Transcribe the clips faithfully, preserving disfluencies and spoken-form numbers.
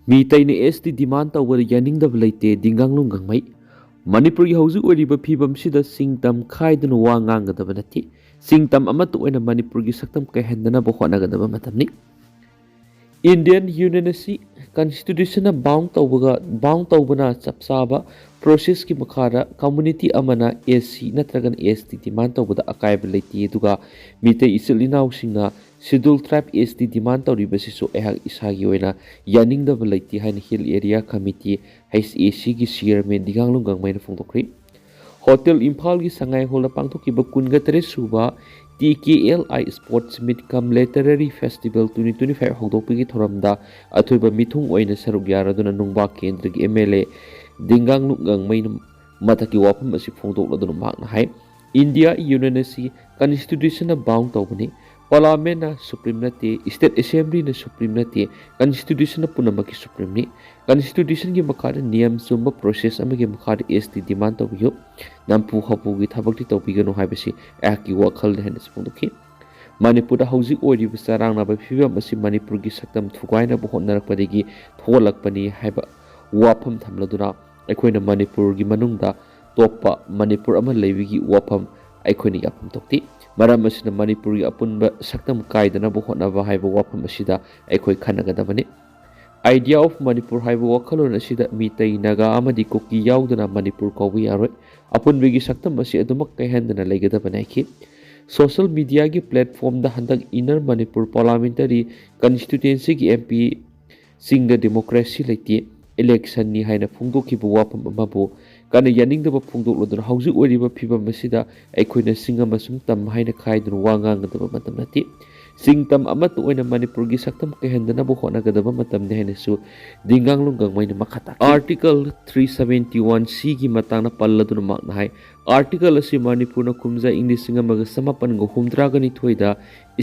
ꯃꯤꯇꯩꯅ ꯑꯦꯁ T ꯗꯤꯃꯥꯟ ꯇꯧꯕꯗ ꯌꯥꯅꯤꯡꯗꯕ ꯂꯩꯇꯦ, ꯗꯤꯡꯒꯥꯡꯂꯨꯡ ꯒꯥꯡꯃꯩ꯫ ꯃꯅꯤꯄꯨꯔꯒꯤ ꯍꯧꯖꯤꯛ ꯑꯣꯏꯔꯤꯕ ꯐꯤꯕꯝꯁꯤꯗ ꯆꯤꯡ ꯇꯝ ꯈꯥꯏꯗꯨꯅ ꯋꯥ ꯉꯥꯡꯒꯗꯕ ꯅꯠꯇꯦ꯫ ꯆꯤꯡ ꯇꯝ ꯑꯃꯠꯇ ꯑꯣꯏꯅ ꯃꯅꯤꯄꯨꯔꯒꯤ ꯁꯛꯇꯝ ꯀꯥꯏꯍꯟꯗꯅꯕ ꯍꯣꯠꯅꯒꯗꯕ ꯃꯇꯝꯅꯤ꯫ ꯏꯟꯗꯤꯌꯟ ꯌꯨꯅꯤꯌꯟ ꯑꯁꯤ ꯀꯟꯁꯇꯤꯇ꯭ꯌꯨꯁꯟꯅ ꯕꯥꯎꯟ ꯇꯧꯕꯒ, ꯕꯥꯎꯟ ꯇꯧꯕꯅ ꯆꯞ ꯆꯥꯕ ꯄ꯭ꯔꯣꯁꯦꯁꯀꯤ ꯃꯈꯥꯗ ꯀꯝꯃꯨꯅꯤꯇꯤ ꯑꯃꯅ ꯑꯦꯁ ꯁꯤ ꯅꯠꯇ꯭ꯔꯒꯅ ꯑꯦꯁ ꯇꯤ ꯗꯤꯃꯥꯟ ꯇꯧꯕꯗ ꯑꯀꯥꯏꯕ ꯂꯩꯇꯦ꯫ ꯑꯗꯨꯒ ꯃꯤꯇꯩ ꯏꯆꯤꯜ ꯏꯅꯥꯎꯁꯤꯡꯅ ꯁꯦꯗ꯭ꯌꯨꯜ ꯇ꯭ꯔꯥꯏꯕ ꯑꯦꯁ ꯇꯤ ꯗꯤꯃꯥꯟ ꯇꯧꯔꯤꯕꯁꯤꯁꯨ ꯑꯩꯍꯥꯛ ꯏꯁꯥꯒꯤ ꯑꯣꯏꯅ ꯌꯥꯅꯤꯡꯗꯕ ꯂꯩꯇꯦ ꯍꯥꯏꯅ hill area committee, H A ꯁꯤꯒꯤ ꯆꯤꯌꯔꯃꯦꯟ ꯗꯤꯒꯥꯡꯂꯨꯡ ꯒꯥꯡꯃꯩꯅ ꯐꯣꯡꯗꯣꯛꯈ꯭ꯔꯤ꯫ ꯍꯣꯇꯦꯜ ꯏꯝꯐꯥꯜꯒꯤ ꯁꯉꯥꯏ ꯍꯣꯜꯗ ꯄꯥꯡꯊꯣꯛꯈꯤꯕ ꯀꯨꯟꯒ ꯇꯔꯦꯠ ꯁꯨꯕ T K L I sports meet cum literary festival twenty twenty five ꯍꯧꯗꯣꯛꯄꯒꯤ ꯊꯧꯔꯝꯗ ꯑꯊꯣꯏꯕ ꯃꯤꯊꯨꯡ ꯑꯣꯏꯅ ꯁꯔꯨꯛ ꯌꯥꯔꯗꯨꯅ ꯅꯨꯡꯕꯥ ꯀꯦꯟꯗ꯭ꯔꯒꯤ ꯑꯦꯝ ꯑꯦꯜ ꯑꯦ ꯗꯤꯡꯒꯥꯡꯂꯨꯡ ꯒꯥꯡꯃꯩꯅ ꯃꯊꯛꯀꯤ ꯋꯥꯐꯝ ꯑꯁꯤ ꯐꯣꯡꯗꯣꯛꯂꯗꯨꯅ ꯃꯍꯥꯛꯅ ꯍꯥꯏ, ꯏꯟꯗꯤꯌꯥ ꯌꯨꯅꯤꯌꯟ ꯑꯁꯤ ꯀꯟꯁꯇꯤꯇ꯭ꯌꯨꯁꯟꯅ ꯕꯥꯎꯟ ꯇꯧꯕꯅꯤ꯫ ꯄꯥꯔꯂꯥꯃꯦꯟꯅ ꯁꯨꯄ꯭ꯔꯤꯝ ꯅꯠꯇꯦ, ꯁ꯭ꯇꯦꯠ ꯑꯦꯁꯦꯝꯕ꯭ꯂꯤꯅ ꯁꯨꯄ꯭ꯔꯤꯝ ꯅꯠꯇꯦ, ꯀꯟꯁꯇꯤꯇ꯭ꯌꯨꯁꯟꯅ ꯄꯨꯝꯅꯃꯛꯀꯤ ꯁꯨꯄ꯭ꯔꯤꯝꯅꯤ꯫ ꯀꯟꯁꯇꯤꯇ꯭ꯌꯨꯁꯟꯒꯤ ꯃꯈꯥꯗ ꯅꯤꯌꯝ ꯆꯨꯝꯕ ꯄ꯭ꯔꯣꯁꯦꯁ ꯑꯃꯒꯤ ꯃꯈꯥꯗ ꯑꯦꯁ ꯇꯤ ꯗꯤꯃꯥꯟ ꯇꯧꯕꯤꯌꯨ, ꯅꯝꯐꯨ ꯍꯥꯐꯨꯒꯤ ꯊꯕꯛꯇꯤ ꯇꯧꯕꯤꯒꯅꯨ ꯍꯥꯏꯕꯁꯤ ꯑꯩꯍꯥꯛꯀꯤ ꯋꯥꯈꯜꯅꯤ ꯍꯥꯏꯅꯁꯨ ꯐꯣꯡꯗꯣꯛꯈꯤ꯫ ꯃꯅꯤꯄꯨꯔꯗ ꯍꯧꯖꯤꯛ ꯑꯣꯏꯔꯤꯕ ꯆꯔꯥꯡꯅꯕ ꯐꯤꯕꯝ ꯑꯁꯤ ꯃꯅꯤꯄꯨꯔꯒꯤ ꯁꯛꯇꯝ ꯊꯨꯒꯥꯏꯅꯕ ꯍꯣꯠꯅꯔꯛꯄꯗꯒꯤ ꯊꯣꯛꯍꯜꯂꯛꯄꯅꯤ ꯍꯥꯏꯕ ꯋꯥꯐꯝ ꯊꯝꯂꯗꯨꯅ ꯑꯩꯈꯣꯏꯅ ꯃꯅꯤꯄꯨꯔꯒꯤ ꯃꯅꯨꯡꯗ ꯇꯣꯞꯄ ꯃꯅꯤꯄꯨꯔ ꯑꯃ ꯂꯩꯕꯒꯤ ꯋꯥꯐꯝ ꯑꯩꯈꯣꯏꯅ ꯌꯥꯐꯝ ꯊꯣꯛꯇꯦ꯫ ꯃꯔꯝ ꯑꯁꯤꯅ ꯃꯅꯤꯄꯨꯔꯒꯤ ꯑꯄꯨꯟꯕ ꯁꯛꯇꯝ ꯀꯥꯏꯗꯅꯕ ꯍꯣꯠꯅꯕ ꯍꯥꯏꯕ ꯋꯥꯐꯝ ꯑꯁꯤꯗ ꯑꯩꯈꯣꯏ ꯈꯟꯅꯒꯗꯕꯅꯤ꯫ Idea of ꯃꯅꯤꯄꯨꯔ ꯍꯥꯏꯕ ꯋꯥꯈꯜꯂꯣꯟ ꯑꯁꯤꯗ ꯃꯤꯇꯩ, ꯅꯥꯒꯥ ꯑꯃꯗꯤ ꯀꯨꯀꯤ ꯌꯥꯎꯗꯅ ꯃꯅꯤꯄꯨꯔ ꯀꯧꯕ ꯌꯥꯔꯣꯏ꯫ ꯑꯄꯨꯟꯕꯒꯤ ꯁꯛꯇꯝ ꯑꯁꯤ ꯑꯗꯨꯃꯛ ꯀꯥꯏꯍꯟꯗꯅ ꯂꯩꯒꯗꯕꯅꯤ ꯍꯥꯏꯈꯤ꯫ ꯁꯣꯁꯤꯌꯦꯜ ꯃꯤꯗꯤꯌꯥꯒꯤ ꯄ꯭ꯂꯦꯠꯐꯣꯝꯗ ꯍꯟꯗꯛ ꯏꯟꯅꯔ ꯃꯅꯤꯄꯨꯔ ꯄꯥꯔꯂꯥꯃꯦꯟꯇꯔꯤ ꯀꯟꯁꯇꯤꯇ꯭ꯌꯨꯑꯦꯟꯁꯤꯒꯤ ꯑꯦꯝ ꯄꯤ ꯁꯤꯡꯗ ꯗꯦꯃꯣꯀ꯭ꯔꯦꯁꯤ ꯂꯩꯇꯦ, ꯏꯂꯦꯛꯁꯟꯅꯤ ꯍꯥꯏꯅ ꯐꯣꯡꯗꯣꯛꯈꯤꯕ ꯋꯥꯐꯝ ꯑꯃꯕꯨ ꯀꯟꯅ ꯌꯥꯅꯤꯡꯗꯕ ꯐꯣꯡꯗꯣꯛꯂꯗꯨꯅ ꯍꯧꯖꯤꯛ ꯑꯣꯏꯔꯤꯕ ꯐꯤꯕꯝ ꯑꯁꯤꯗ ꯑꯩꯈꯣꯏꯅ ꯆꯤꯡ ꯑꯃꯁꯨꯡ ꯇꯝ ꯍꯥꯏꯅ ꯈꯥꯏꯗꯨꯅ ꯋꯥ ꯉꯥꯡꯒꯗꯕ ꯃꯇꯝ ꯅꯠꯇꯦ꯫ ꯆꯤꯡ ꯇꯝ ꯑꯃꯠꯇ ꯑꯣꯏꯅ ꯃꯅꯤꯄꯨꯔꯒꯤ ꯁꯛꯇꯝ ꯀꯥꯏꯍꯟꯗꯅꯕ ꯍꯣꯠꯅꯒꯗꯕ ꯃꯇꯝꯅꯤ ꯍꯥꯏꯅꯁꯨ ꯗꯤꯡꯒꯥꯡꯂꯨꯡ ꯒꯥꯡꯃꯩꯅ ꯃꯈꯥ ꯇꯥꯈꯤ꯫ ꯑꯥꯔꯇꯤꯀꯜ ꯊ꯭ꯔꯤ ꯁꯚꯦꯟꯇꯤ ꯋꯥꯟ ꯁꯤꯒꯤ ꯃꯇꯥꯡꯗ ꯄꯜꯂꯗꯨꯅ ꯃꯍꯥꯛꯅ ꯍꯥꯏ, ꯑꯥꯔꯇꯤꯀꯜ ꯑꯁꯤ ꯃꯅꯤꯄꯨꯔꯅ ꯀꯨꯝꯖꯥ ꯏꯪ ꯂꯤꯁꯤꯡ ꯑꯃꯒ ꯆꯃꯥꯄꯟꯒ ꯍꯨꯝꯗ꯭ꯔꯥꯒ ꯅꯤꯊꯣꯏꯗ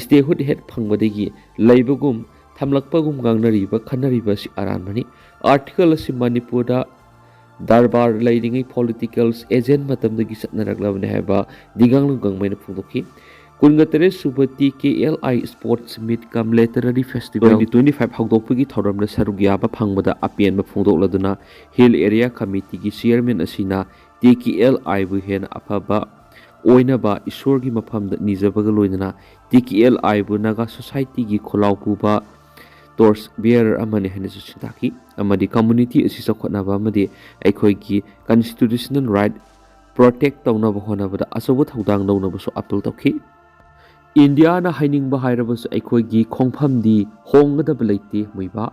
ꯁ꯭ꯇꯦꯍꯨꯗ ꯍꯦꯛ ꯐꯪꯕꯗꯒꯤ ꯂꯩꯕꯒꯨꯝ ꯊꯝꯂꯛꯄꯒꯨꯝ ꯉꯥꯡꯅꯔꯤꯕ, ꯈꯟꯅꯔꯤꯕ ꯑꯁꯤ ꯑꯔꯥꯟꯕꯅꯤ꯫ ꯑꯥꯔꯇꯤꯀꯜ ꯑꯁꯤ ꯃꯅꯤꯄꯨꯔꯗ ꯗꯔꯕꯥꯔ ꯂꯩꯔꯤꯉꯩ ꯄꯣꯂꯤꯇꯤꯀꯦꯜ ꯑꯦꯖꯦꯟ ꯃꯇꯝꯗꯒꯤ ꯆꯠꯅꯔꯛꯂꯕꯅꯤ ꯍꯥꯏꯕ ꯗꯤꯒꯥꯡꯂꯨꯡ ꯒꯥꯡꯃꯩꯅ ꯐꯣꯡꯗꯣꯛꯈꯤ꯫ ꯀꯨꯟꯒ ꯇꯔꯦꯠ ꯁꯨꯕ T K L I Sports Meet cum Literary Festival twenty twenty-five ꯍꯧꯗꯣꯛꯄꯒꯤ ꯊꯧꯔꯝꯗ ꯁꯔꯨꯛ ꯌꯥꯕ ꯐꯪꯕꯗ ꯑꯄꯦꯟꯕ ꯐꯣꯡꯗꯣꯛꯂꯗꯨꯅ Hill Area Committeeꯒꯤ chairman ꯑꯁꯤꯅ T K L Iꯕꯨ ꯍꯦꯟꯅ ꯑꯐꯕ ꯑꯣꯏꯅꯕ ꯏꯁꯣꯔꯒꯤ ꯃꯐꯝꯗ ꯅꯤꯖꯕꯒ ꯂꯣꯏꯅꯅ T K L Iꯕꯨ Naga Societyꯒꯤ ꯈꯣꯜꯂꯥꯎ ꯄꯨꯕ torch bearer ꯑꯃꯅꯤ ꯍꯥꯏꯅꯁꯨ ꯁꯤꯟꯊꯥꯈꯤ꯫ ꯑꯃꯗꯤ community ꯑꯁꯤ ꯆꯥꯎꯈꯠꯅꯕ ꯑꯃꯗꯤ ꯑꯩꯈꯣꯏꯒꯤ constitutional right protect ꯇꯧꯅꯕ ꯍꯣꯠꯅꯕꯗ ꯑꯆꯧꯕ ꯊꯧꯗꯥꯡ ꯂꯧꯅꯕꯁꯨ appeal ꯇꯧꯈꯤ꯫ ꯏꯟꯗꯤꯌꯥꯅ ꯍꯥꯏꯅꯤꯡꯕ ꯍꯥꯏꯔꯕꯁꯨ ꯑꯩꯈꯣꯏꯒꯤ ꯈꯣꯡꯐꯝꯗꯤ ꯍꯣꯡꯒꯗꯕ ꯂꯩꯇꯦ, ꯃꯨꯏꯕꯥ꯫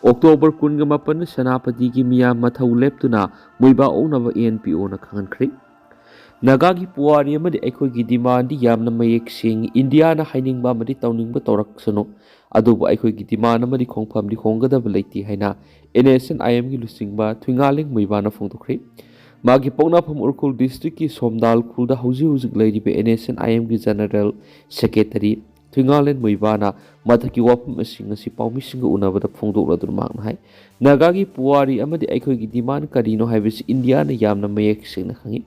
ꯑꯣꯛꯇꯣꯕꯔ ꯀꯨꯟꯒ ꯃꯥꯄꯟꯗ ꯁꯦꯅꯥꯄꯇꯤꯒꯤ ꯃꯤꯌꯥꯝ ꯃꯊꯧ ꯂꯦꯞꯇꯨꯅ ꯃꯨꯏꯕꯥ ꯑꯣꯛꯅꯕ ANPOꯅ ꯈꯪꯍꯟꯈ꯭ꯔꯦ꯫ ꯅꯥꯒꯥꯒꯤ ꯄꯨꯋꯥꯔꯤ ꯑꯃꯗꯤ ꯑꯩꯈꯣꯏꯒꯤ demandꯗꯤ ꯌꯥꯝꯅ ꯃꯌꯦꯛ ꯁꯦꯡꯏ꯫ ꯏꯟꯗꯤꯌꯥꯅ ꯍꯥꯏꯅꯤꯡꯕ ꯑꯃꯗꯤ ꯇꯧꯅꯤꯡꯕ ꯇꯧꯔꯛꯁꯅꯨ, ꯑꯗꯨꯕꯨ ꯑꯩꯈꯣꯏꯒꯤ demand ꯑꯃꯗꯤ ꯈꯣꯡꯐꯝꯗꯤ ꯍꯣꯡꯒꯗꯕ ꯂꯩꯇꯦ ꯍꯥꯏꯅ NSCN-IMꯒꯤ ꯂꯨꯆꯤꯡꯕ ꯊꯨꯏꯉꯥꯂꯦꯡ ꯃꯨꯏꯕꯥꯅ ꯐꯣꯡꯗꯣꯛꯈ꯭ꯔꯦ꯫ ꯃꯥꯒꯤ ꯄꯣꯛꯅꯐꯝ ꯎꯈ꯭ꯔꯨꯜ districtꯀꯤ ꯁꯣꯝꯗꯥꯜ ꯈꯨꯜꯗ ꯍꯧꯖꯤꯛ ꯍꯧꯖꯤꯛ ꯂꯩꯔꯤꯕ NSCN-IMꯒꯤ general secretary ꯊꯨꯏꯉꯥꯂꯦꯟ ꯃꯨꯏꯕꯥꯅ ꯃꯊꯛꯀꯤ ꯋꯥꯐꯝ ꯑꯁꯤꯡ ꯑꯁꯤ ꯄꯥꯎꯃꯤꯁꯤꯡꯒ ꯎꯅꯕꯗ ꯐꯣꯡꯗꯣꯛꯂꯗꯨꯅ ꯃꯍꯥꯛꯅ ꯍꯥꯏ, ꯅꯥꯒꯥꯒꯤ ꯄꯨꯋꯥꯔꯤ ꯑꯃꯗꯤ ꯑꯩꯈꯣꯏꯒꯤ demand ꯀꯔꯤꯅꯣ ꯍꯥꯏꯕꯁꯤ ꯏꯟꯗꯤꯌꯥꯅ ꯌꯥꯝꯅ ꯃꯌꯦꯛ ꯁꯦꯡꯅ ꯈꯪꯏ꯫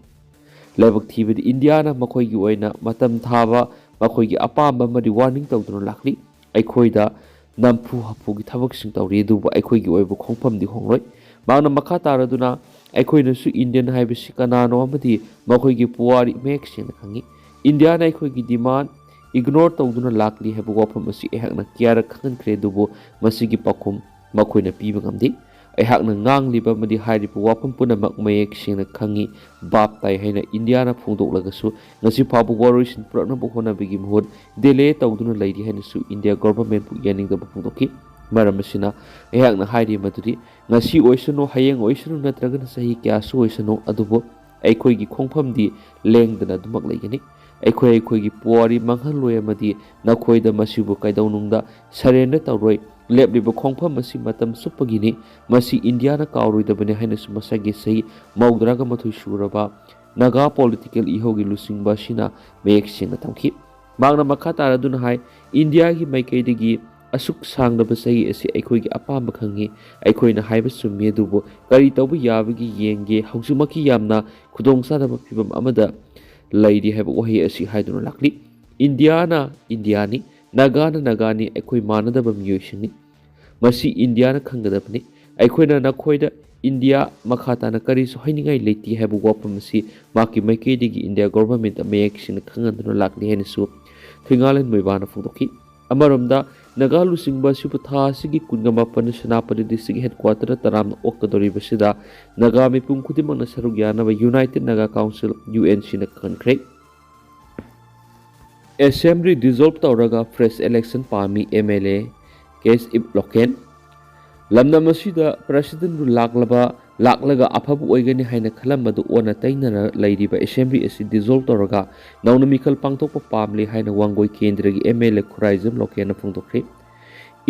ꯂꯥꯏꯕꯛ ꯊꯤꯕꯗꯤ ꯏꯟꯗꯤꯌꯥꯅ ꯃꯈꯣꯏꯒꯤ ꯑꯣꯏꯅ ꯃꯇꯝ ꯊꯥꯕ, ꯃꯈꯣꯏꯒꯤ ꯑꯄꯥꯝꯕ ꯑꯃꯗꯤ warning ꯇꯧꯗꯨꯅ ꯂꯥꯛꯂꯤ꯫ ꯑꯩꯈꯣꯏꯗ ꯅꯝꯐꯨ ꯍꯥꯐꯨꯒꯤ ꯊꯕꯛꯁꯤꯡ ꯇꯧꯔꯤ, ꯑꯗꯨꯕꯨ ꯑꯩꯈꯣꯏꯒꯤ ꯑꯣꯏꯕ ꯈꯣꯡꯐꯝꯗꯤ ꯍꯣꯡꯂꯣꯏ꯫ ꯃꯍꯥꯛꯅ ꯃꯈꯥ ꯇꯥꯔꯗꯨꯅ, ꯑꯩꯈꯣꯏꯅꯁꯨ ꯏꯟꯗꯤꯌꯟ ꯍꯥꯏꯕꯁꯤ ꯀꯅꯥꯅꯣ ꯑꯃꯗꯤ ꯃꯈꯣꯏꯒꯤ ꯄꯨꯋꯥꯔꯤ ꯃꯌꯦꯛ ꯁꯦꯡꯅ ꯈꯪꯏ꯫ ꯏꯟꯗꯤꯌꯥꯅ ꯑꯩꯈꯣꯏꯒꯤ demand ignore ꯇꯧꯗꯨꯅ ꯂꯥꯛꯂꯤ ꯍꯥꯏꯕ ꯋꯥꯐꯝ ꯑꯁꯤ ꯑꯩꯍꯥꯛꯅ ꯀꯌꯥꯔꯛ ꯈꯪꯍꯟꯈ꯭ꯔꯦ, ꯑꯗꯨꯕꯨ ꯃꯁꯤꯒꯤ ꯄꯥꯎꯈꯨꯝ ꯃꯈꯣꯏꯅ ꯄꯤꯕ ꯉꯝꯗꯦ꯫ ꯑꯩꯍꯥꯛꯅ ꯉꯥꯡꯂꯤꯕ ꯑꯃꯗꯤ ꯍꯥꯏꯔꯤꯕ ꯋꯥꯐꯝ ꯄꯨꯝꯅꯃꯛ ꯃꯌꯦꯛ ꯁꯦꯡꯅ ꯈꯪꯏ, ꯚꯥꯞ ꯇꯥꯏ ꯍꯥꯏꯅ ꯏꯟꯗꯤꯌꯥꯅ ꯐꯣꯡꯗꯣꯛꯂꯒꯁꯨ ꯉꯁꯤ ꯐꯥꯎꯕ ꯋꯥꯔꯣꯏꯁꯤꯟ ꯄꯨꯔꯛꯅꯕ ꯍꯣꯠꯅꯕꯒꯤ ꯃꯍꯨꯠ delay ꯇꯧꯗꯨꯅ ꯂꯩꯔꯤ ꯍꯥꯏꯅꯁꯨ ꯏꯟꯗꯤꯌꯥ governmentꯄꯨ ꯌꯥꯅꯤꯡꯗꯕ ꯐꯣꯡꯗꯣꯛꯈꯤ꯫ ꯃꯔꯝ ꯑꯁꯤꯅ ꯑꯩꯍꯥꯛꯅ ꯍꯥꯏꯔꯤ ꯃꯗꯨꯗꯤ ꯉꯁꯤ ꯑꯣꯏꯁꯅꯨ, ꯍꯌꯦꯡ ꯑꯣꯏꯁꯅꯨ, ꯅꯠꯇ꯭ꯔꯒꯅ ꯆꯍꯤ ꯀꯌꯥꯁꯨ ꯑꯣꯏꯁꯅꯨ, ꯑꯗꯨꯕꯨ ꯑꯩꯈꯣꯏꯒꯤ ꯈꯣꯡꯐꯝꯗꯤ ꯂꯦꯡꯗꯅ ꯑꯗꯨꯃꯛ ꯂꯩꯒꯅꯤ꯫ ꯑꯩꯈꯣꯏ ꯑꯩꯈꯣꯏꯒꯤ ꯄꯨꯋꯥꯔꯤ ꯃꯥꯡꯍꯜꯂꯣꯏ ꯑꯃꯗꯤ ꯅꯈꯣꯏꯗ ꯃꯁꯤꯕꯨ ꯀꯩꯗꯧꯅꯨꯡꯗ surrender ꯇꯧꯔꯣꯏ꯫ ꯂꯦꯞꯂꯤꯕ ꯈꯣꯡꯐꯝ ꯑꯁꯤ ꯃꯇꯝ ꯆꯨꯞꯄꯒꯤꯅꯤ꯫ ꯃꯁꯤ ꯏꯟꯗꯤꯌꯥꯅ ꯀꯥꯎꯔꯣꯏꯗꯕꯅꯤ ꯍꯥꯏꯅꯁꯨ ꯃꯁꯥꯒꯤ ꯆꯍꯤ ꯃꯧꯗ꯭ꯔꯥꯒ ꯃꯥꯊꯣꯏ ꯁꯨꯔꯕ ꯅꯥꯒꯥ political ꯏꯍꯧꯒꯤ ꯂꯨꯆꯤꯡꯕ ꯑꯁꯤꯅ ꯃꯌꯦꯛ ꯁꯦꯡꯅ ꯊꯝꯈꯤ꯫ ꯃꯍꯥꯛꯅ ꯃꯈꯥ ꯇꯥꯔꯗꯨꯅ ꯍꯥꯏ, ꯏꯟꯗꯤꯌꯥꯒꯤ ꯃꯥꯏꯀꯩꯗꯒꯤ ꯑꯁꯨꯛ ꯁꯥꯡꯂꯕ ꯆꯍꯤ ꯑꯁꯤ ꯑꯩꯈꯣꯏꯒꯤ ꯑꯄꯥꯝꯕ ꯈꯪꯉꯤ꯫ ꯑꯩꯈꯣꯏꯅ ꯍꯥꯏꯕ ꯆꯨꯝꯃꯤ, ꯑꯗꯨꯕꯨ ꯀꯔꯤ ꯇꯧꯕ ꯌꯥꯕꯒꯦ ꯌꯦꯡꯒꯦ꯫ ꯍꯧꯖꯤꯛꯃꯛꯀꯤ ꯌꯥꯝꯅ ꯈꯨꯗꯣꯡꯆꯥꯗꯕ ꯐꯤꯕꯝ ꯑꯃꯗ ꯂꯩꯔꯤ" ꯍꯥꯏꯕ ꯋꯥꯍꯩ ꯑꯁꯤ ꯍꯥꯏꯗꯨꯅ ꯂꯥꯛꯂꯤ꯫ "ꯏꯟꯗꯤꯌꯥꯅ ꯏꯟꯗꯤꯌꯥꯅꯤ, ꯅꯥꯒꯥꯅ ꯅꯥꯒꯥꯅꯤ, ꯑꯩꯈꯣꯏ ꯃꯥꯟꯅꯗꯕ ꯃꯤꯑꯣꯏꯁꯤꯡꯅꯤ꯫ ꯃꯁꯤ ꯏꯟꯗꯤꯌꯥꯅ ꯈꯪꯒꯗꯕꯅꯤ꯫ ꯑꯩꯈꯣꯏꯅ ꯅꯈꯣꯏꯗ ꯏꯟꯗꯤꯌꯥ ꯃꯈꯥ ꯇꯥꯅ ꯀꯔꯤꯁꯨ ꯍꯥꯏꯅꯤꯡꯉꯥꯏ ꯂꯩꯇꯦ" ꯍꯥꯏꯕ ꯋꯥꯐꯝ ꯑꯁꯤ ꯃꯍꯥꯛꯀꯤ ꯃꯥꯏꯀꯩꯗꯒꯤ ꯏꯟꯗꯤꯌꯥ ꯒꯣꯚꯔꯟꯃꯦꯟꯠꯇ ꯃꯌꯦꯛ ꯁꯦꯡꯅ ꯈꯪꯍꯟꯗꯨꯅ ꯂꯥꯛꯂꯤ ꯍꯥꯏꯅꯁꯨ ꯊꯣꯏꯉꯥꯂꯦꯟ ꯃꯣꯏꯕꯥꯅ ꯐꯣꯡꯗꯣꯛꯈꯤ꯫ ꯑꯃꯔꯣꯝꯗ, ꯅꯥꯒꯥ ꯂꯨꯆꯤꯡꯕ ꯑꯁꯤꯕꯨ ꯊꯥ ꯑꯁꯤꯒꯤ ꯀꯨꯟꯒ ꯃꯥꯄꯟꯗ ꯁꯦꯅꯥꯄꯇꯤ ꯗꯤꯁꯇ꯭ꯔꯤꯛ ꯍꯦꯗꯀ꯭ꯋꯥꯇꯔꯗ ꯇꯔꯥꯝꯅ ꯑꯣꯛꯀꯗꯧꯔꯤꯕꯁꯤꯗ ꯅꯥꯒꯥ ꯃꯤꯄꯨꯝ ꯈꯨꯗꯤꯡꯃꯛꯅ ꯁꯔꯨꯛ ꯌꯥꯅꯕ United Naga Council, U N C ꯅ ꯈꯪꯍꯟꯈ꯭ꯔꯦ꯫ ꯑꯦꯁꯦꯝꯕ꯭ꯂꯤ ꯗꯤꯖꯣꯜꯕ ꯇꯧꯔꯒ ꯐ꯭ꯔꯦꯁ ꯏꯂꯦꯛꯁꯟ ꯄꯥꯝꯃꯤ, M L A ꯀꯦ ꯑꯦꯁ ꯏꯕ ꯂꯣꯀꯦꯟ꯫ ꯂꯝꯗꯝ ꯑꯁꯤꯗ ꯄ꯭ꯔꯦꯁꯤꯗꯦꯟꯠ ꯔꯨꯜ ꯂꯥꯛꯂꯕ, ꯂꯥꯛꯂꯒ ꯑꯐꯕ ꯑꯣꯏꯒꯅꯤ ꯍꯥꯏꯅ ꯈꯜꯂꯝꯕꯗꯨ ꯑꯣꯟꯅ ꯇꯩꯅꯅ ꯂꯩꯔꯤꯕ ꯑꯦꯁꯦꯝꯕ꯭ꯂꯤ ꯑꯁꯤ ꯗꯤꯖꯣꯜꯕ ꯇꯧꯔꯒ ꯅꯧꯅ ꯃꯤꯈꯜ ꯄꯥꯡꯊꯣꯛꯄ ꯄꯥꯝꯂꯤ ꯍꯥꯏꯅ ꯋꯥꯡꯒꯣꯏ ꯀꯦꯟꯗ꯭ꯔꯒꯤ M L A ꯈꯨꯔꯥꯏꯖꯝ ꯂꯣꯀꯦꯟꯅ ꯐꯣꯡꯗꯣꯛꯈ꯭ꯔꯦ꯫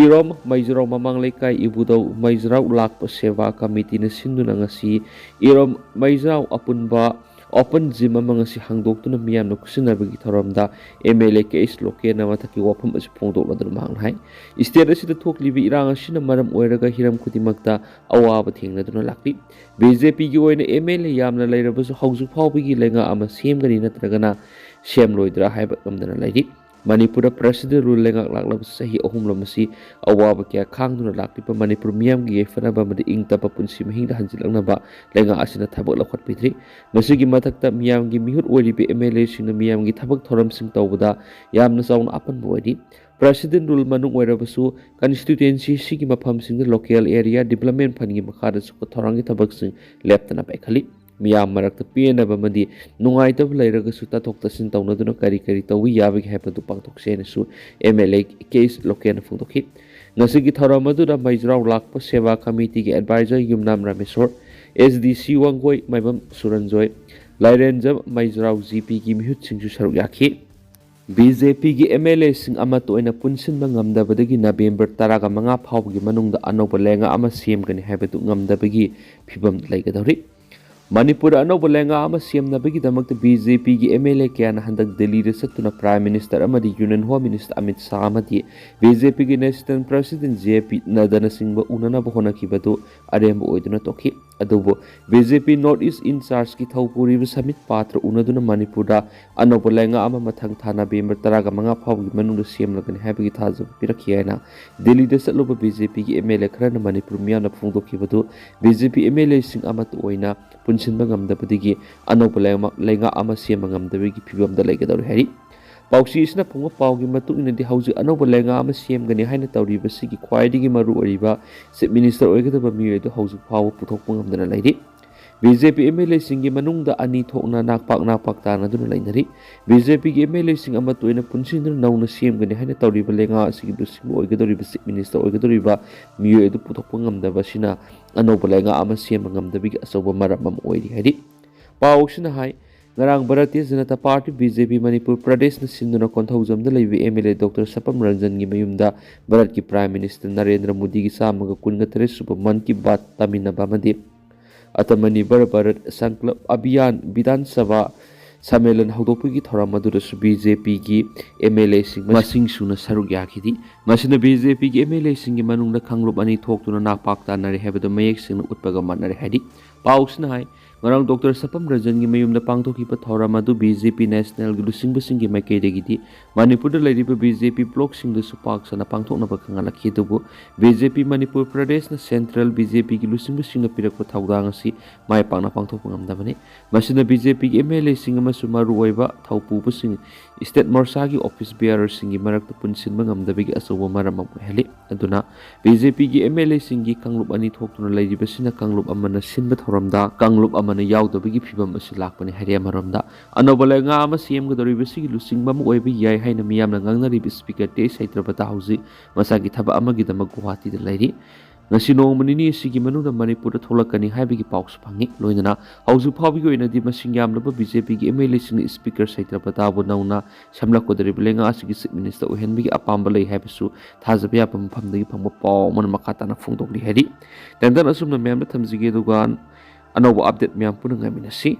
ꯏꯔꯣꯝ ꯃꯩꯖꯔꯥꯎ ꯃꯃꯥꯡ ꯂꯩꯀꯥꯏ ꯏꯕꯨꯙꯧ ꯃꯩꯖꯔꯥꯎ ꯂꯥꯛꯄ ꯁꯦꯕꯥ ꯀꯃꯤꯇꯤꯅ ꯁꯤꯟꯗꯨꯅ ꯉꯁꯤ ꯏꯔꯣꯝ ꯃꯩꯖꯔꯥꯎ ꯑꯄꯨꯟꯕ ꯑꯣꯄꯟ ꯖꯤꯝ ꯑꯃ ꯉꯁꯤ ꯍꯥꯡꯗꯣꯛꯇꯨꯅ ꯃꯤꯌꯥꯝꯅ ꯈꯨꯠꯁꯤꯟꯅꯕꯒꯤ ꯊꯧꯔꯝꯗ M L A K H ꯂꯣꯀꯦꯟꯅ ꯃꯊꯛꯀꯤ ꯋꯥꯐꯝ ꯑꯁꯤ ꯐꯣꯡꯗꯣꯛꯂꯗꯨꯅ ꯃꯍꯥꯛꯅ ꯍꯥꯏ, ꯏꯁꯇꯦꯠ ꯑꯁꯤꯗ ꯊꯣꯛꯂꯤꯕ ꯏꯔꯥꯡ ꯑꯁꯤꯅ ꯃꯔꯝ ꯑꯣꯏꯔꯒ ꯍꯤꯔꯝ ꯈꯨꯗꯤꯡꯃꯛꯇ ꯑꯋꯥꯕ ꯊꯦꯡꯅꯗꯨꯅ ꯂꯥꯛꯂꯤ꯫ ꯕꯤ ꯖꯦ ꯄꯤꯒꯤ ꯑꯣꯏꯅ M L A ꯌꯥꯝꯅ ꯂꯩꯔꯕꯁꯨ ꯍꯧꯖꯤꯛ ꯐꯥꯎꯕꯒꯤ ꯂꯩꯉꯥꯛ ꯑꯃ ꯁꯦꯝꯒꯅꯤ ꯅꯠꯇ꯭ꯔꯒꯅ ꯁꯦꯝꯂꯣꯏꯗ꯭ꯔꯥ ꯍꯥꯏꯕ ꯉꯝꯗꯅ ꯂꯩꯔꯤ꯫ ꯃꯅꯤꯄꯨꯔꯗ ꯄ꯭ꯔꯦꯁꯤꯗꯦꯟꯠ ꯔꯨꯜ ꯂꯩꯉꯥꯛ ꯂꯥꯛꯂꯕ ꯆꯍꯤ ꯑꯍꯨꯝꯂꯣꯝ ꯑꯁꯤ ꯑꯋꯥꯕ ꯀꯌꯥ ꯈꯥꯡꯗꯨꯅ ꯂꯥꯛꯂꯤꯕ ꯃꯅꯤꯄꯨꯔ ꯃꯤꯌꯥꯝꯒꯤ ꯌꯥꯏꯐꯅꯕ ꯑꯃꯗꯤ ꯏꯪ ꯇꯞꯄ ꯄꯨꯟꯁꯤ ꯃꯍꯤꯡꯗ ꯍꯟꯖꯤꯜꯂꯛꯅꯕ ꯂꯩꯉꯥꯛ ꯑꯁꯤꯅ ꯊꯕꯛ ꯂꯧꯈꯠꯄꯤꯗ꯭ꯔꯤ꯫ ꯃꯁꯤꯒꯤ ꯃꯊꯛꯇ ꯃꯤꯌꯥꯝꯒꯤ ꯃꯤꯍꯨꯠ ꯑꯣꯏꯔꯤꯕ M L A ꯁꯤꯡꯅ ꯃꯤꯌꯥꯝꯒꯤ ꯊꯕꯛ ꯊꯧꯔꯝꯁꯤꯡ ꯇꯧꯕꯗ ꯌꯥꯝꯅ ꯆꯥꯎꯅ ꯑꯄꯟꯕ ꯑꯣꯏꯔꯤ꯫ ꯄ꯭ꯔꯦꯁꯤꯗꯦꯟꯠ ꯔꯨꯜ ꯃꯅꯨꯡ ꯑꯣꯏꯔꯕꯁꯨ ꯀꯟꯁꯇꯤꯇ꯭ꯌꯨꯑꯦꯟꯁꯤ ꯑꯁꯤꯒꯤ ꯃꯐꯝꯁꯤꯡꯗ ꯂꯣꯀꯦꯜ ꯑꯦꯔꯤꯌꯥ ꯗꯤꯕꯂꯞꯃꯦꯟꯠ ꯐꯟꯒꯤ ꯃꯈꯥꯗ ꯆꯥꯎꯈꯠ ꯊꯧꯔꯥꯡꯒꯤ ꯊꯕꯛꯁꯤꯡ ꯂꯦꯞꯇꯅ ꯄꯥꯏꯈꯠꯂꯤ꯫ ꯃꯤꯌꯥꯝ ꯃꯔꯛꯇ ꯄꯦꯟꯅꯕ ꯑꯃꯗꯤ ꯅꯨꯡꯉꯥꯏꯇꯕ ꯂꯩꯔꯒꯁꯨ ꯇꯥꯊꯣꯛ ꯇꯥꯁꯤꯟ ꯇꯧꯅꯗꯨꯅ ꯀꯔꯤ ꯀꯔꯤ ꯇꯧꯕ ꯌꯥꯕꯒꯦ ꯍꯥꯏꯕꯗꯨ ꯄꯥꯡꯊꯣꯛꯁꯦ ꯍꯥꯏꯅꯁꯨ M L A K H ꯂꯣꯀꯦꯟꯅ ꯐꯣꯡꯗꯣꯛꯈꯤ꯫ ꯉꯁꯤꯒꯤ ꯊꯧꯔꯝ ꯑꯗꯨꯗ ꯃꯩꯖ꯭ꯔꯥꯎ ꯂꯥꯛꯄ ꯁꯦꯕꯥ ꯀꯃꯤꯇꯤꯒꯤ ꯑꯦꯗꯚꯥꯏꯖꯔ ꯌꯨꯝꯅꯥꯝ ꯔꯥꯃꯦꯁꯣꯔ, ꯑꯦꯁ ꯗꯤ ꯁꯤ ꯋꯥꯡꯒꯣꯏ ꯃꯥꯏꯕꯝ ꯁꯨꯔꯟꯖꯣꯏ, ꯂꯥꯏꯔꯦꯟꯖꯝ ꯃꯩꯖ꯭ꯔꯥꯎ ꯖꯤ ꯄꯤꯒꯤ ꯃꯤꯍꯨꯠꯁꯤꯡꯁꯨ ꯁꯔꯨꯛ ꯌꯥꯈꯤ꯫ ꯕꯤ ꯖꯦ ꯄꯤꯒꯤ M L A ꯁꯤꯡ ꯑꯃꯠꯇ ꯑꯣꯏꯅ ꯄꯨꯟꯁꯤꯟꯕ ꯉꯝꯗꯕꯗꯒꯤ ꯅꯕꯦꯝꯕꯔ ꯇꯔꯥꯒ ꯃꯉꯥ ꯐꯥꯎꯕꯒꯤ ꯃꯅꯨꯡꯗ ꯑꯅꯧꯕ ꯂꯩꯉꯥꯛ ꯑꯃ ꯁꯦꯝꯒꯅꯤ ꯍꯥꯏꯕꯗꯨ ꯉꯝꯗꯕꯒꯤ ꯐꯤꯕꯝ ꯂꯩꯒꯗꯧꯔꯤ꯫ ꯃꯅꯤꯄꯨꯔꯗ ꯑꯅꯧꯕ ꯂꯩꯉꯥꯛ ꯑꯃ ꯁꯦꯝꯅꯕꯒꯤꯗꯃꯛꯇ ꯕꯤ ꯖꯦ ꯄꯤꯒꯤ ꯑꯦꯝ ꯑꯦꯜ ꯑꯦ ꯀꯌꯥꯅ ꯍꯟꯗꯛ ꯗꯦꯜꯂꯤꯗ ꯆꯠꯇꯨꯅ Prime Minister ꯑꯃꯗꯤ Union Home Minister Amit Shah ꯑꯃꯗꯤ ꯕꯤ ꯖꯦ ꯄꯤꯒꯤ National President ꯖꯦ ꯄꯤ ꯅꯗ꯭ꯗꯥꯅꯆꯤꯡꯕ ꯎꯅꯅꯕ ꯍꯣꯠꯅꯈꯤꯕꯗꯨ ꯑꯔꯦꯝꯕ ꯑꯣꯏꯗꯨꯅ ꯇꯣꯛꯈꯤ꯫ ꯑꯗꯨꯕꯨ B J P North East in Charge ꯀꯤ ꯊꯧ ꯄꯨꯔꯤꯕ ꯁꯃꯤꯠ ꯄꯥꯇ꯭ꯔ ꯎꯅꯗꯨꯅ ꯃꯅꯤꯄꯨꯔꯗ ꯑꯅꯧꯕ ꯂꯩꯉꯥꯛ ꯑꯃ ꯃꯊꯪ ꯊꯥ ꯅꯕꯦꯝꯕꯔ ꯇꯔꯥꯒ ꯃꯉꯥ ꯐꯥꯎꯕꯒꯤ ꯃꯅꯨꯡꯗ ꯁꯦꯝꯂꯒꯅꯤ ꯍꯥꯏꯕꯒꯤ ꯊꯥꯖꯕ ꯄꯤꯔꯛꯈꯤ ꯍꯥꯏꯅ ꯗꯦꯜꯂꯤꯗ ꯆꯠꯂꯨꯕ ꯕꯤ ꯖꯦ ꯄꯤꯒꯤ ꯑꯦꯝ ꯑꯦꯜ ꯑꯦ ꯈꯔꯅ ꯃꯅꯤꯄꯨꯔ ꯃꯤꯌꯥꯝꯅ ꯐꯣꯡꯗꯣꯛꯈꯤꯕꯗꯨ B J P M L ꯑꯦꯁꯤꯡ ꯑꯃꯠꯇ ꯑꯣꯏꯅ ꯄꯨꯟꯁꯤꯟꯕ ꯉꯝꯗꯕꯗꯒꯤ ꯑꯅꯧꯕ ꯂꯩꯉꯥꯛ ꯑꯃ ꯁꯦꯝꯕ ꯉꯝꯗꯕꯒꯤ ꯐꯤꯕꯝꯗ ꯂꯩꯒꯗꯧꯔꯤ ꯍꯥꯏꯔꯤ꯫ ꯄꯥꯎꯆꯦ ꯑꯁꯤꯅ ꯐꯣꯡꯕ ꯄꯥꯎꯒꯤ ꯃꯇꯨꯡ ꯏꯟꯅꯗꯤ ꯍꯧꯖꯤꯛ ꯑꯅꯧꯕ ꯂꯩꯉꯥꯛ ꯑꯃ ꯁꯦꯝꯒꯅꯤ ꯍꯥꯏꯅ ꯇꯧꯔꯤꯕꯁꯤꯒꯤ ꯈ꯭ꯋꯥꯏꯗꯒꯤ ꯃꯔꯨ ꯑꯣꯏꯔꯤꯕ Chief Minister ꯑꯣꯏꯒꯗꯕ ꯃꯤꯑꯣꯏ ꯑꯗꯨ ꯍꯧꯖꯤꯛ ꯐꯥꯎꯕ ꯄꯨꯊꯣꯛꯄ ꯉꯝꯗꯅ ꯂꯩꯔꯤ꯫ B J P M L ꯑꯦꯁꯤꯡꯒꯤ ꯃꯅꯨꯡꯗ ꯑꯅꯤ ꯊꯣꯛꯅ ꯅꯥꯛꯄꯥꯛ ꯅꯥꯛꯄꯥꯛ ꯇꯥꯅꯗꯨꯅ ꯂꯩꯅꯔꯤ꯫ ꯕꯤ ꯖꯦ ꯄꯤꯒꯤ ꯑꯦꯝ ꯑꯦꯜ ꯑꯦꯁꯤꯡ ꯑꯃꯠꯇ ꯑꯣꯏꯅ ꯄꯨꯟꯁꯤꯟꯗꯨꯅ ꯅꯧꯅ ꯁꯦꯝꯒꯅꯤ ꯍꯥꯏꯅ ꯇꯧꯔꯤꯕ ꯂꯩꯉꯥꯛ ꯑꯁꯤꯒꯤ ꯂꯨꯆꯤꯡꯕ ꯑꯣꯏꯒꯗꯧꯔꯤꯕ Chief Minister ꯑꯣꯏꯒꯗꯧꯔꯤꯕ ꯃꯤꯑꯣꯏ ꯑꯗꯨ ꯄꯨꯊꯣꯛꯄ ꯉꯝꯗꯕ ꯑꯁꯤꯅ ꯑꯅꯧꯕ ꯂꯩꯉꯥꯛ ꯑꯃ ꯁꯦꯝꯕ ꯉꯝꯗꯕꯒꯤ ꯑꯆꯧꯕ ꯃꯔꯝ ꯑꯃ ꯑꯣꯏꯔꯤ ꯍꯥꯏꯔꯤ꯫ ꯄꯥꯎ ꯑꯁꯤꯅ ꯍꯥꯏ, ꯉꯔꯥꯡ Bharatiya Janata party, B J ꯄꯤ, ꯃꯅꯤꯄꯨꯔ ꯄ꯭ꯔꯗꯦꯁꯅ ꯁꯤꯟꯗꯨꯅ ꯀꯣꯟꯊꯧꯖꯝꯗ ꯂꯩꯕ ꯑꯦꯝ ꯑꯦꯜ ꯑꯦ ꯗꯣꯛꯇꯔ ꯁꯄꯝ ꯔꯟꯖꯟꯒꯤ ꯃꯌꯨꯝꯗ ꯚꯥꯔꯠꯀꯤ Prime Minister ꯅꯔꯦꯟꯗ꯭ꯔ ꯃꯣꯗꯤꯒꯤ ꯆꯥꯝꯃꯒ ꯀꯨꯟꯒ ꯇꯔꯦꯠ ꯁꯨꯕ ꯃꯟ ꯀꯤ ꯕꯥꯠ ꯇꯥꯃꯤꯟꯅꯕ ꯑꯃꯗꯤ ꯑꯇꯃꯅꯤꯔꯚꯔ ꯚꯥꯔꯠ ꯁꯪꯀꯜꯞ ꯑꯚꯤꯌꯥꯟ ꯕꯤꯙꯥꯟ ꯁꯚꯥ ꯁꯝꯃꯦꯂꯟ ꯍꯧꯗꯣꯛꯄꯒꯤ ꯊꯧꯔꯝ ꯑꯗꯨꯗꯁꯨ ꯕꯤ ꯖꯦ ꯄꯤꯒꯤ ꯑꯦꯝ ꯑꯦꯜ ꯑꯦꯁꯤꯡ ꯃꯁꯤꯡ ꯁꯨꯅ ꯁꯔꯨꯛ ꯌꯥꯈꯤꯗꯤ꯫ ꯃꯁꯤꯅ ꯕꯤ ꯖꯦ ꯄꯤꯒꯤ ꯑꯦꯝ ꯑꯦꯜ ꯑꯦꯁꯤꯡꯒꯤ ꯃꯅꯨꯡꯗ ꯀꯥꯡꯂꯨꯞ ꯑꯅꯤ ꯊꯣꯛꯇꯨꯅ ꯅꯥꯛꯄꯥꯛ ꯇꯥꯅꯔꯦ ꯍꯥꯏꯕꯗꯨ ꯃꯌꯦꯛ ꯁꯦꯡꯅ ꯎꯠꯄꯒ ꯃꯥꯟꯅꯔꯦ ꯍꯥꯏꯔꯤ꯫ ꯄꯥꯎꯁꯤꯅ ꯍꯥꯏ, ꯉꯔꯥꯡ ꯗꯣꯛꯇꯔ ꯁꯄꯝ ꯔꯟꯖꯟꯒꯤ ꯃꯌꯨꯝꯗ ꯄꯥꯡꯊꯣꯛꯈꯤꯕ ꯊꯧꯔꯝ ꯑꯗꯨ ꯕꯤ ꯖꯦ ꯄꯤ ꯅꯦꯁꯅꯦꯜꯒꯤ ꯂꯨꯆꯤꯡꯕꯁꯤꯡꯒꯤ ꯃꯥꯏꯀꯩꯗꯒꯤꯗꯤ ꯃꯅꯤꯄꯨꯔꯗ ꯂꯩꯔꯤꯕ ꯕꯤ ꯖꯦ ꯄꯤ ꯕ꯭ꯂꯣꯛꯁꯤꯡꯗꯁꯨ ꯄꯥꯛ ꯁꯟꯅ ꯄꯥꯡꯊꯣꯛꯅꯕ ꯈꯪꯍꯜꯂꯛꯈꯤ꯫ ꯑꯗꯨꯕꯨ ꯕꯤ ꯖꯦ ꯄꯤ ꯃꯅꯤꯄꯨꯔ ꯄ꯭ꯔꯗꯦꯁꯅ ꯁꯦꯟꯇ꯭ꯔꯦꯜ ꯕꯤ ꯖꯦ ꯄꯤꯒꯤ ꯂꯨꯆꯤꯡꯕꯁꯤꯡꯅ ꯄꯤꯔꯛꯄ ꯊꯧꯗꯥꯡ ꯑꯁꯤ ꯃꯥꯏ ꯄꯥꯛꯅ ꯄꯥꯡꯊꯣꯛꯄ ꯉꯝꯗꯕꯅꯤ꯫ ꯃꯁꯤꯅ ꯕꯤ ꯖꯦ ꯄꯤꯒꯤ ꯑꯦꯝ ꯑꯦꯜ ꯑꯦꯁꯤꯡ ꯑꯃꯁꯨꯡ ꯃꯔꯨꯑꯣꯏꯕ ꯊꯧꯄꯨꯕꯁꯤꯡ, ꯁ꯭ꯇꯦꯠ ꯃꯣꯔꯆꯥꯒꯤ ꯑꯣꯐꯤꯁ ꯕꯤꯌꯥꯔꯔꯁꯤꯡꯒꯤ ꯃꯔꯛꯇ ꯄꯨꯟꯁꯤꯟꯕ ꯉꯝꯗꯕꯒꯤ ꯑꯆꯧꯕ ꯃꯔꯝ ꯑꯃ ꯑꯣꯏꯍꯜꯂꯤ꯫ ꯑꯗꯨꯅ ꯕꯤ ꯖꯦ ꯄꯤꯒꯤ ꯑꯦꯝ ꯑꯦꯜ ꯑꯦꯁꯤꯡꯒꯤ ꯀꯥꯡꯂꯨꯞ ꯑꯅꯤ ꯊꯣꯛꯇꯨꯅ ꯂꯩꯔꯤꯕꯁꯤꯅ ꯀꯥꯡꯂꯨꯞ ꯑꯃꯅ ꯁꯤꯟꯕ ꯊꯧꯔꯝꯗ ꯀꯥꯡꯂꯨꯞ ꯑꯃꯅ ꯌꯥꯎꯗꯕꯒꯤ ꯐꯤꯕꯝ ꯑꯁꯤ ꯂꯥꯛꯄꯅꯤ ꯍꯥꯏꯔꯦ꯫ ꯑꯃꯔꯣꯝꯗ ꯑꯅꯧꯕ ꯂꯩꯉꯥꯛ ꯑꯃ ꯁꯦꯝꯒꯗꯧꯔꯤꯕꯁꯤꯒꯤ ꯂꯨꯆꯤꯡꯕ ꯑꯃ ꯑꯣꯏꯕ ꯌꯥꯏ ꯍꯥꯏꯅ ꯃꯤꯌꯥꯝꯅ ꯉꯥꯡꯅꯔꯤꯕ Speaker ꯇꯦꯖ ꯁꯩꯇ꯭ꯔꯄꯇꯥ ꯍꯧꯖꯤꯛ ꯃꯁꯥꯒꯤ ꯊꯕꯛ ꯑꯃꯒꯤꯗꯃꯛ ꯒꯨꯋꯥꯍꯥꯇꯤꯗ ꯂꯩꯔꯤ꯫ ꯉꯁꯤ ꯅꯣꯡꯃ ꯅꯤꯅꯤ ꯑꯁꯤꯒꯤ ꯃꯅꯨꯡꯗ ꯃꯅꯤꯄꯨꯔꯗ ꯊꯣꯛꯂꯛꯀꯅꯤ ꯍꯥꯏꯕꯒꯤ ꯄꯥꯎꯁꯨ ꯐꯪꯉꯤ꯫ ꯂꯣꯏꯅꯅ ꯍꯧꯖꯤꯛ ꯐꯥꯎꯕꯒꯤ ꯑꯣꯏꯅꯗꯤ ꯃꯁꯤꯡ ꯌꯥꯝꯂꯕ ꯕꯤ ꯖꯦ ꯄꯤꯒꯤ ꯑꯦꯝ ꯑꯦꯜ ꯑꯦꯁꯤꯡꯅ Speaker ꯁꯩꯇ꯭ꯔꯄꯇꯥꯕꯨ ꯅꯧꯅ ꯁꯦꯝꯂꯛꯀꯗꯧꯔꯤꯕ ꯂꯩꯉꯥꯛ ꯑꯁꯤꯒꯤ Chief Minister ꯑꯣꯏꯍꯟꯕꯒꯤ ꯑꯄꯥꯝꯕ ꯂꯩ ꯍꯥꯏꯕꯁꯨ ꯊꯥꯖꯕ ꯌꯥꯕ ꯃꯐꯝꯗꯒꯤ ꯐꯪꯕ ꯄꯥꯎ ꯑꯃꯅ ꯃꯈꯥ ꯇꯥꯅ ꯐꯣꯡꯗꯣꯛꯂꯤ ꯍꯥꯏꯔꯤ꯫ ꯇꯦꯟꯇꯟ ꯑꯁꯨꯝꯅ ꯃꯌꯥꯝꯗ ꯊꯝꯖꯒꯦ꯫ ꯑꯗꯨꯒ ꯑꯅꯧꯕ update ꯃꯌꯥꯝ ꯄꯨꯟꯅ ꯉꯥꯏꯃꯤꯟꯅꯁꯤ꯫